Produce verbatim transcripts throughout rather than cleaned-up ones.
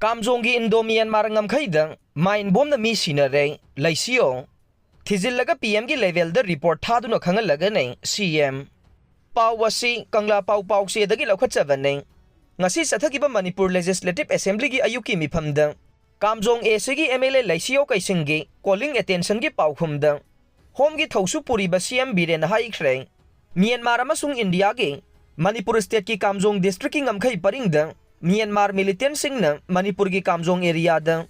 ꯀꯥꯝꯖꯣꯡꯒꯤ Indo Myanmar ꯉꯝꯈꯩꯗ mind ꯕꯣꯝꯅ ꯃꯤ ꯁꯤꯅꯔꯦ꯫ ꯂꯩꯁꯤꯌꯣ꯫ ꯊꯤꯖꯤꯜꯂꯒ ꯄꯤ ꯑꯦꯝꯒꯤ ꯂꯦꯚꯦꯜꯗ report ꯊꯥꯗꯨꯅ ꯈꯪꯍꯜꯂꯒꯅꯤ ꯁꯤ ꯑꯦꯝ꯫ ꯄꯥꯎ ꯑꯁꯤ ꯀꯪꯂꯥ ꯄꯥꯎ ꯄꯥꯎꯆꯦꯗꯒꯤ ꯂꯧꯈꯠꯆꯕꯅꯤ꯫ ꯉꯁꯤ ꯆꯠꯊꯈꯤꯕ ꯃꯅꯤꯄꯨꯔ ꯂꯦꯖꯤꯁꯂꯦꯇꯤꯚ ꯑꯦꯁꯦꯝꯕ꯭ꯂꯤꯒꯤ ꯑꯌꯨꯛꯀꯤ ꯃꯤꯐꯝꯗ ꯀꯥꯝꯖꯣꯡ ꯑꯦ ꯁꯤꯒꯤ ꯑꯦꯝ ꯑꯦꯜ ꯑꯦ ꯂꯩꯁꯤꯌꯣ ꯀꯩꯁꯤꯡꯒꯤ ꯀꯣꯂꯤꯡ ꯑꯦꯇꯦꯟꯁꯟꯒꯤ ꯄꯥꯎꯈꯨꯝꯗ ꯍꯣꯝꯒꯤ ꯊꯧꯁꯨ ꯄꯨꯔꯤꯕ ꯁꯤ ꯑꯦꯝ ꯕꯤꯔꯦꯟꯅ ꯍꯥꯏꯈ꯭ꯔꯦ, ꯃ꯭ꯌꯥꯟꯃꯥꯔ ꯑꯃꯁꯨꯡ ꯏꯟꯗꯤꯌꯥꯒꯤ ꯃꯅꯤꯄꯨꯔ ꯁ꯭ꯇꯦꯠꯀꯤ ꯀꯥꯝꯖꯣꯡ ꯗꯤꯁꯇ꯭ꯔꯤꯛꯀꯤ ꯉꯝꯈꯩ ꯄꯔꯤꯡꯗ ꯃ꯭ꯌꯥꯟꯃꯥꯔ ꯃꯤꯂꯤꯇꯦꯟꯁꯤꯡꯅ ꯃꯅꯤꯄꯨꯔꯒꯤ ꯀꯥꯝꯖꯣꯡ ꯑꯦꯔꯤꯌꯥꯗ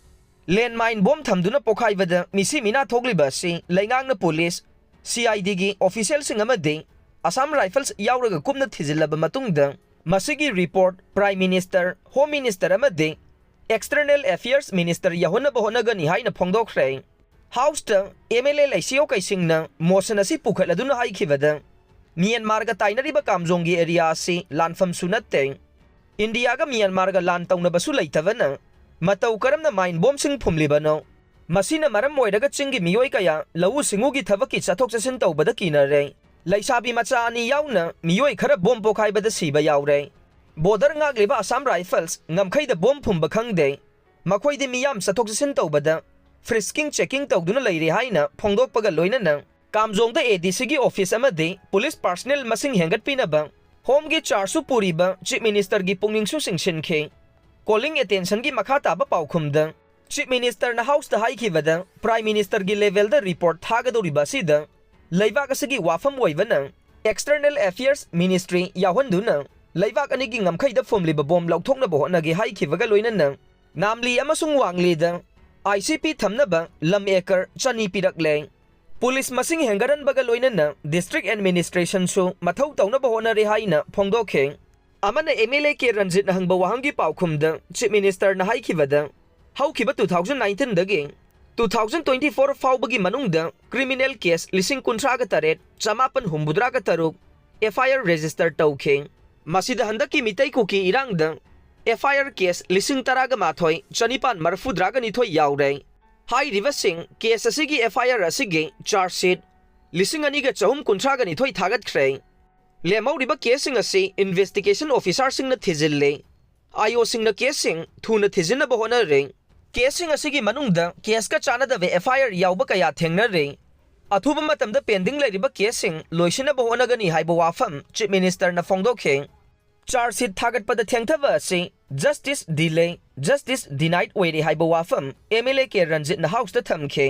ꯂꯦꯟꯃꯥꯏꯟ ꯕꯣꯝ ꯊꯝꯗꯨꯅ ꯄꯣꯈꯥꯏꯕꯗ ꯃꯤꯁꯤ ꯃꯤꯅꯥ ꯊꯣꯛꯂꯤꯕ ꯑꯁꯤ ꯂꯩꯉꯥꯛꯅ ꯄꯨꯂꯤꯁ, ꯁꯤ ꯑꯥꯏ ꯗꯤꯒꯤ ꯑꯣꯐꯤꯁꯤꯌꯦꯜꯁꯤꯡ ꯑꯃꯗꯤ ꯑꯁꯥꯝ ꯔꯥꯏꯐꯜꯁ ꯌꯥꯎꯔꯒ ꯀꯨꯞꯅ ꯊꯤꯖꯤꯜꯂꯕ ꯃꯇꯨꯡꯗ ꯃꯁꯤꯒꯤ report prime minister, home minister ꯑꯃꯗꯤ ꯑꯦꯛꯁꯇꯔꯅꯦꯜ ꯑꯦꯐꯤꯌꯔꯁ ꯃꯤꯅꯤꯁꯇꯔ ꯌꯧꯍꯟꯅꯕ ꯍꯣꯠꯅꯒꯅꯤ ꯍꯥꯏꯅ ꯐꯣꯡꯗꯣꯛꯈ꯭ꯔꯦ꯫ ꯍꯥꯎꯁꯇ ꯑꯦꯝ ꯑꯦꯜ ꯑꯦ ꯂꯩꯁꯤꯌꯣ ꯀꯩꯁꯤꯡꯅ ꯃꯣꯁꯟ ꯑꯁꯤ ꯄꯨꯈꯠꯂꯗꯨꯅ ꯍꯥꯏꯈꯤꯕꯗ, ꯃ꯭ꯌꯥꯟꯃꯥꯔꯒ ꯇꯥꯏꯅꯔꯤꯕ ꯀꯥꯝꯖꯣꯡꯒꯤ ꯑꯦꯔꯤꯌꯥ ꯑꯁꯤ ꯂꯥꯟꯐꯝꯁꯨ ꯅꯠꯇꯦ, ꯏꯟꯗꯤꯌꯥꯒ ꯃ꯭ꯌꯥꯟꯃꯥꯔꯒ ꯂꯥꯟ ꯇꯧꯅꯕꯁꯨ ꯂꯩꯇꯕꯅ, ꯃꯇꯧ ꯀꯔꯝꯅ ꯃꯥꯏꯟ ꯕꯣꯝꯁꯤꯡ ꯐꯨꯝꯂꯤꯕꯅꯣ? ꯃꯁꯤꯅ ꯃꯔꯝ ꯑꯣꯏꯔꯒ ꯆꯤꯡꯒꯤ ꯃꯤꯑꯣꯏ ꯀꯌꯥ ꯂꯧꯎ ꯁꯤꯡꯎꯒꯤ ꯊꯕꯛꯀꯤ ꯆꯠꯊꯣꯛ ꯆꯠꯁꯤꯟ ꯇꯧꯕꯗ ꯀꯤꯅꯔꯦ꯫ ꯂꯩꯁꯥꯕꯤ ꯃꯆꯥ ꯑꯅꯤ ꯌꯥꯎꯅ ꯃꯤꯑꯣꯏ ꯈꯔ ꯕꯣꯝ ꯄꯣꯈꯥꯏꯕꯗ ꯁꯤꯕ ꯌꯥꯎꯔꯦ꯫ ꯕꯣꯔꯗꯔ ꯉꯥꯛꯂꯤꯕ ꯑꯁꯥꯝ ꯔꯥꯏꯐꯜꯁ ꯉꯝꯈꯩꯗ ꯕꯣꯝ ꯐꯨꯝꯕ ꯈꯪꯗꯦ꯫ ꯃꯈꯣꯏꯗꯤ ꯃꯤꯌꯥꯝ ꯆꯠꯊꯣꯛ ꯆꯠꯁꯤꯟ ꯇꯧꯕꯗ ꯐ꯭ꯔꯤꯁꯀꯤꯡ ꯆꯦꯀꯤꯡ ꯇꯧꯗꯨꯅ ꯂꯩꯔꯤ ꯍꯥꯏꯅ ꯐꯣꯡꯗꯣꯛꯄꯒ ꯂꯣꯏꯅꯅ ꯀꯥꯝꯖꯣꯡꯗ ꯑꯦ ꯗꯤ ꯁꯤꯒꯤ ꯑꯣꯐꯤꯁ ꯑꯃꯗꯤ ꯄꯨꯂꯤꯁ ꯄꯥꯔꯁꯅꯦꯜ ꯃꯁꯤꯡ ꯍꯦꯟꯒꯠꯄꯤꯅꯕ ꯍꯣꯝꯒꯤ ꯆꯥꯔꯖꯁꯨ ꯄꯨꯔꯤꯕ ꯆꯤꯐ ꯃꯤꯅꯤꯁꯇꯔꯒꯤ ꯄꯨꯛꯅꯤꯡꯁꯨ ꯆꯤꯡꯁꯤꯟꯈꯤ꯫ ꯀꯣꯂꯤꯡ ꯑꯦꯇꯦꯟꯁꯟꯒꯤ ꯃꯈꯥ ꯇꯥꯕ ꯄꯥꯎꯈꯨꯝꯗ ꯆꯤꯐ ꯃꯤꯅꯤꯁꯇꯔꯅ ꯍꯥꯎꯁꯇ ꯍꯥꯏꯈꯤꯕꯗ, ꯄ꯭ꯔꯥꯏꯝ ꯃꯤꯅꯤꯁꯇꯔꯒꯤ ꯂꯦꯚꯦꯜꯗ ꯔꯤꯄꯣꯔꯠ ꯊꯥꯒꯗꯧꯔꯤꯕ ꯑꯁꯤꯗ ꯂꯩꯕꯥꯛ ꯑꯁꯤꯒꯤ ꯋꯥꯐꯝ ꯑꯣꯏꯕꯅ ꯑꯦꯛꯁꯇꯔꯅꯦꯜ ꯑꯦꯐꯤꯌꯔꯁ ꯃꯤꯅꯤꯁꯇ꯭ꯔꯤ ꯌꯥꯎꯍꯟꯗꯨꯅ ꯂꯩꯕꯥꯛ ꯑꯅꯤꯒꯤ ꯉꯝꯈꯩꯗ ꯐꯨꯝꯂꯤꯕ ꯕꯣꯝ ꯂꯧꯊꯣꯛꯅꯕ ꯍꯣꯠꯅꯒꯦ ꯍꯥꯏꯈꯤꯕꯒ ꯂꯣꯏꯅꯅ ꯅꯥꯝꯂꯤ ꯑꯃꯁꯨꯡ ꯋꯥꯡꯂꯤꯗ ꯑꯥꯏ ꯁꯤ ꯄꯤ ꯊꯝꯅꯕ ꯂꯝ ꯑꯦꯀꯔ ꯆꯅꯤ ꯄꯤꯔꯛꯂꯦ꯫ ꯄꯨꯂꯤꯁ ꯃꯁꯤꯡ ꯍꯦꯟꯒꯠꯍꯟꯕꯒ ꯂꯣꯏꯅꯅ ꯗꯤꯁꯇ꯭ꯔꯤꯛ ꯑꯦꯗꯃꯤꯅꯤꯁꯇ꯭ꯔꯦꯁꯟꯁꯨ ꯃꯊꯧ ꯇꯧꯅꯕ ꯍꯣꯠꯅꯔꯦ ꯍꯥꯏꯅ ꯐꯣꯡꯗꯣꯛꯈꯤ꯫ ꯑꯃꯅ ꯑꯦꯝ ꯑꯦꯜ ꯑꯦ ꯀꯦ ꯔꯟꯖꯤꯠꯅ ꯍꯪꯕ ꯋꯥꯍꯪꯒꯤ ꯄꯥꯎꯈꯨꯝꯗ ꯆꯤꯐ ꯃꯤꯅꯤꯁꯇꯔꯅ ꯍꯥꯏꯈꯤꯕꯗ, ꯍꯧꯈꯤꯕ ꯇꯨ ꯊꯥꯎꯖꯟ ꯅꯥꯏꯟꯇꯤꯟꯗꯒꯤ ꯇꯨ ꯊꯥꯎꯖꯟ ꯇ꯭ꯋꯦꯟꯇꯤ ꯐꯣꯔ ꯐꯥꯎꯕꯒꯤ ꯃꯅꯨꯡꯗ ꯀ꯭ꯔꯤꯃꯤꯅꯦꯜ ꯀꯦꯁ ꯂꯤꯁꯤꯡ ꯀꯨꯟꯊ꯭ꯔꯥꯒ ꯇꯔꯦꯠ, ꯆꯃꯥꯄꯟ ꯍꯨꯝꯐꯨꯇꯔꯥꯒ ꯇꯔꯨꯛ ꯑꯦꯐ ꯑꯥꯏ ꯑꯥꯔ ꯔꯦꯖꯤꯁꯇꯔ ꯇꯧꯈꯤ꯫ ꯃꯁꯤꯗ ꯍꯟꯗꯛꯀꯤ ꯃꯤꯇꯩ ꯀꯨꯀꯤ ꯏꯔꯥꯡꯗ ꯑꯦꯐ ꯑꯥꯏ ꯑꯥꯔ ꯀꯦꯁ ꯂꯤꯁꯤꯡ ꯇꯔꯥꯒ ꯃꯥꯊꯣꯏ, ꯆꯅꯤꯄꯥꯟ ꯃꯔꯤꯐꯨꯇꯔꯥꯒ ꯅꯤꯊꯣꯏ ꯌꯥꯎꯔꯦ꯫ ꯍꯥꯏꯔꯤꯕꯁꯤꯡ ꯀꯦꯁ ꯑꯁꯤꯒꯤ ꯑꯦꯐ ꯑꯥꯏ ꯑꯥꯔ ꯑꯁꯤꯒꯤ ꯆꯥꯔꯖ ꯁꯤꯠ ꯂꯤꯁꯤꯡ ꯑꯅꯤꯒ ꯆꯍꯨꯝ ꯀꯨꯟꯊ꯭ꯔꯥꯒ ꯅꯤꯊꯣꯏ ꯊꯥꯒꯠꯈ꯭ꯔꯦ꯫ ꯂꯦꯝꯍꯧꯔꯤꯕ ꯀꯦꯁꯁꯤꯡ ꯑꯁꯤ ꯏꯟꯚꯦꯁꯇꯤꯒꯦꯁꯟ ꯑꯣꯐꯤꯁꯥꯔꯁꯤꯡꯅ ꯊꯤꯖꯤꯜꯂꯤ꯫ ꯑꯥꯏ ꯑꯣꯁꯤꯡꯅ ꯀꯦꯁꯁꯤꯡ ꯊꯨꯅ ꯊꯤꯖꯤꯟꯅꯕ ꯍꯣꯠꯅꯔꯦ꯫ ꯀꯦꯁꯁꯤꯡ ꯑꯁꯤꯒꯤ ꯃꯅꯨꯡꯗ ꯀꯦꯁꯀ ꯆꯥꯟꯅꯗꯕ ꯑꯦꯐ ꯑꯥꯏ ꯑꯥꯔ ꯌꯥꯎꯕ ꯀꯌꯥ ꯊꯦꯡꯅꯔꯦ꯫ ꯑꯊꯨꯕ ꯃꯇꯝꯗ ꯄꯦꯟꯗꯤꯡ ꯂꯩꯔꯤꯕ ꯀꯦꯁꯁꯤꯡ ꯂꯣꯏꯁꯤꯟꯅꯕ ꯍꯣꯠꯅꯒꯅꯤ ꯍꯥꯏꯕ ꯋꯥꯐꯝ ꯆꯤꯐ ꯃꯤꯅꯤꯁꯇꯔꯅ ꯐꯣꯡꯗꯣꯛꯈꯤ꯫ ꯆꯥꯔꯖ ꯁꯤꯠ ꯊꯥꯒꯠꯄꯗ ꯊꯦꯡꯊꯕ ꯑꯁꯤ ꯖꯁꯇꯤꯁ ꯗꯤꯂꯦ, ꯖꯁꯇꯤꯁ ꯗꯤꯅꯥꯏꯠ ꯑꯣꯏꯔꯦ ꯍꯥꯏꯕ ꯋꯥꯐꯝ ꯑꯦꯝ ꯑꯦꯜ ꯑꯦ ꯀꯦ ꯔꯟꯖꯤꯠꯅ ꯍꯥꯎꯁꯇ ꯊꯝꯈꯤ꯫